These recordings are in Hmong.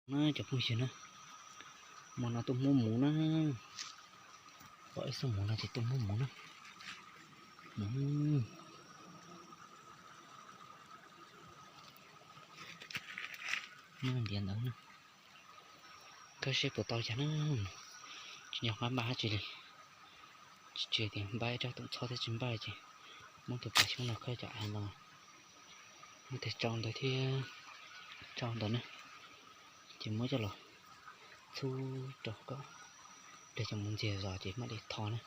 Na cov phooj ywg na, hmo no tuaj muab muv na, pom ib xub muv no ces tuaj muab muv na. Muab ntiav ntawd na, koj seb puas tau cas na. Tsis nco qab npaj dab tsi li, tsis tseg tias npaj ib rab toom txhob thiab tsis npaj ces muab tus pas xyoob no khawb cov av no, muab tes tsau ntawd thiab tsau ntawd na, ces muab coj los txhub rau kom pliag cov muv ntxiag zos ces mam li tho na.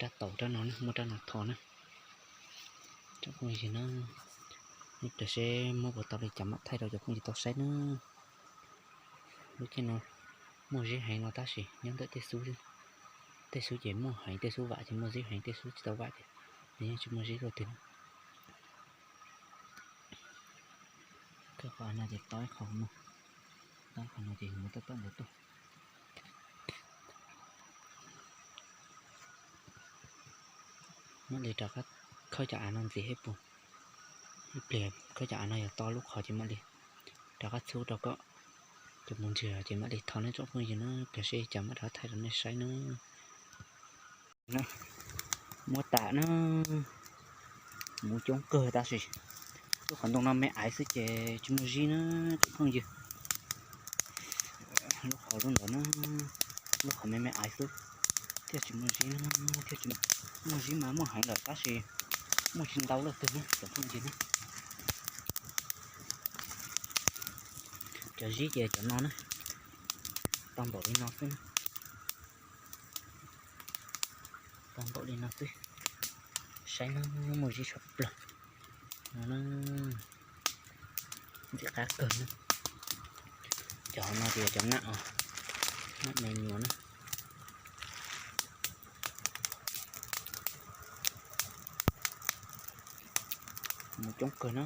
Rab taus rab no na, muab rab no tho na. Cov phooj ywg na, ib pliag seb muab puas tau li cas mam thaij rau cov phooj ywg tau saib na. Lub caij no muaj zeb heev no tab sis nyob ntawm tej xub, tej xub ces muaj heev, tej xub vam ces muaj zeb heev, tej xub tsis tau vam ces nws yeej tsis muaj zeb luaj twg na. Khawb qhov av no ces tau ib qho no, tau ib qho no ces muv tab tom ntxeev tuaj. Mam li rov qab khawb cov av no ntxiv thiab puas, ib pliag khawb cov av no yog to lub qhov ces mam li rov qab txhub rau kom cov muv ntxiag ces mam li tho na tsoom phooj ywg na. Pliag seb cas mam rov qab thaij rau nej saib na. Muab tas na, muv coob kawg tab sis lub qhov ntoo no me aiv xwb ces tsis muaj zib na tsoom phooj ywg. Lub qhov lub ntawd na, lub qhov me me aiv xwb thiaj tsis muaj zib na, thiaj tsis muaj zib mas muaj heev lawm tab sis muaj tsis ntau luaj twg na tsoom phooj ywg na. Cov zib ces cov no na, tau npaum li no xwb na. Tau npaum li no xwb, saib na, muaj zib tshaj plaws no na, ntxim qab kawg na. Cov hauv no ces cov nam, nam me nyuam na. Muv coob kawg na.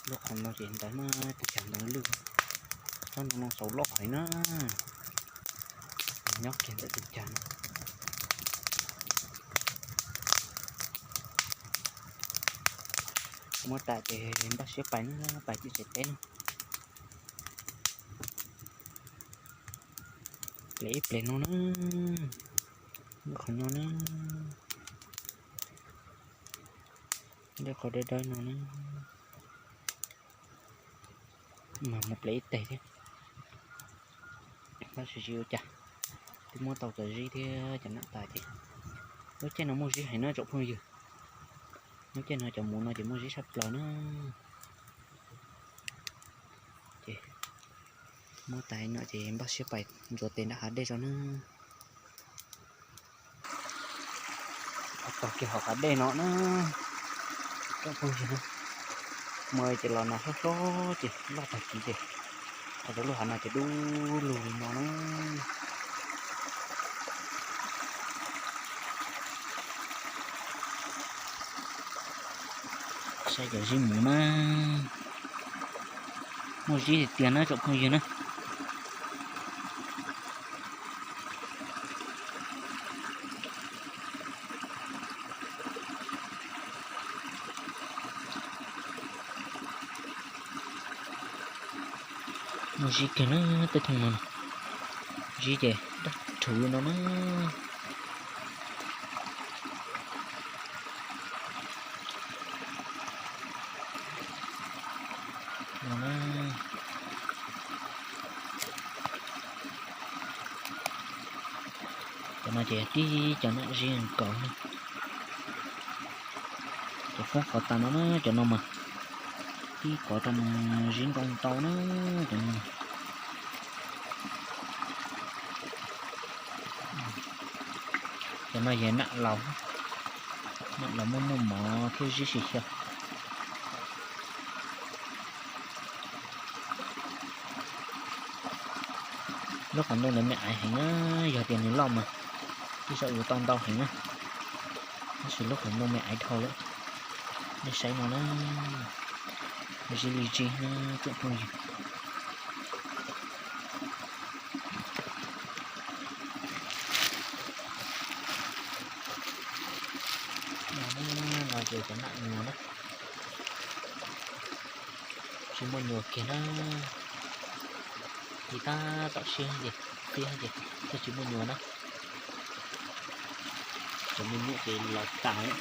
Lub qhov no ces ntawd na, tus cag ntoo lwj, tsob ntoo no xaus loj heev na, nyob kiag ntawm tus cag no. Muab tas ces npaj siab pais na, pais tim tsev teb na. Plev ib plev no na, lub qhov no na, lub qhov dawb dawb no na, mas mus plev ib teg thiab. Tab sis tsis ua cas, twb muab tau cov zib thiab cov nam tas ces lub caij no muaj zib heev na tsoom phooj ywg. Lub caij no cov muv no ces muaj zib tshaj plaws na. Ces muab tas no ces npaj siab pais ntxuav tes nram hav dej tso na. Tog kiag hauv hav dej no na, tsoom phooj ywg na, mus ces los nas hlob hlob ces loj tag kiv ces, qhov rau lub hav no ces dub lug li no na. Saib cov zib muv na, muaj zib tiag tiag na tsoom phooj ywg na. Muaj zib kiag na, tej thooj no, zib ces daj rhuv no na. No na, cov no ces tib cov nam zib nkaus na. Cov foob qhov tas no na, cov no mas tib kov rau mas zib ntoo ntau na, cov no. Cov no yog nam laus, nam laus muaj muaj mov thiab zib xis xyaw. Lub qhov ntoo ntawd me aiv heev na, yog tias nws loj mas twb tau ua tau ntau heev na, tab sis lub qhov ntoo me aiv dhau lawm. Nej saib no na, Zib li zib na tsoom phooj ywg. No ces cov nam nyuas na, tsis muaj nyuas kiag na. Ci tab tom siab ces, siab ces thiaj tsis muaj nyuas na. Cov me nyuam ces los tas na.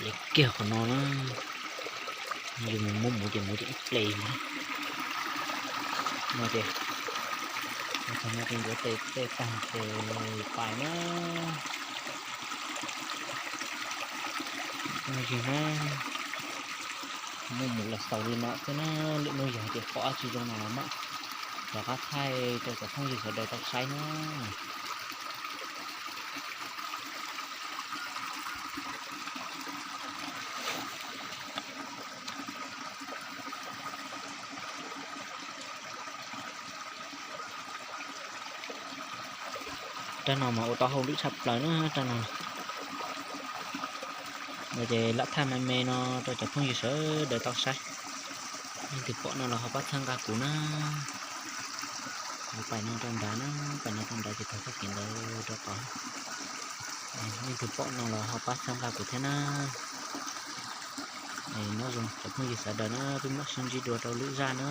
Li kiag qhov no na, yus mus muab muv ces muv ces ib ple li. No ces, no ces ntxuav tes tej tag ces pais na. Phooj ywg na, muab muv los xaus li no xwb na, lwm hnub yog tias pom dab tsi zoo no los mam rov qab thaij rau cov phooj ywg sawv daws tau saib na. Rab no mas ua tau hauj lwm tshaj plaws na rab no. No ces lam thaij me me no rau cov phooj ywg sawv daws tau saib. Leej twg pom no los ho pab txhawb nqa kuv na. Kuv pais no rau nrad na, pais no rau nrad ces taug txoj kev ntawd rau tod. Leej twg pom no los ho pab txhawb nqa kuv thiab na. Nyob zoo cov phooj ywg sawv daws na, peb mam sib ntsib dua rau lwm zaj na.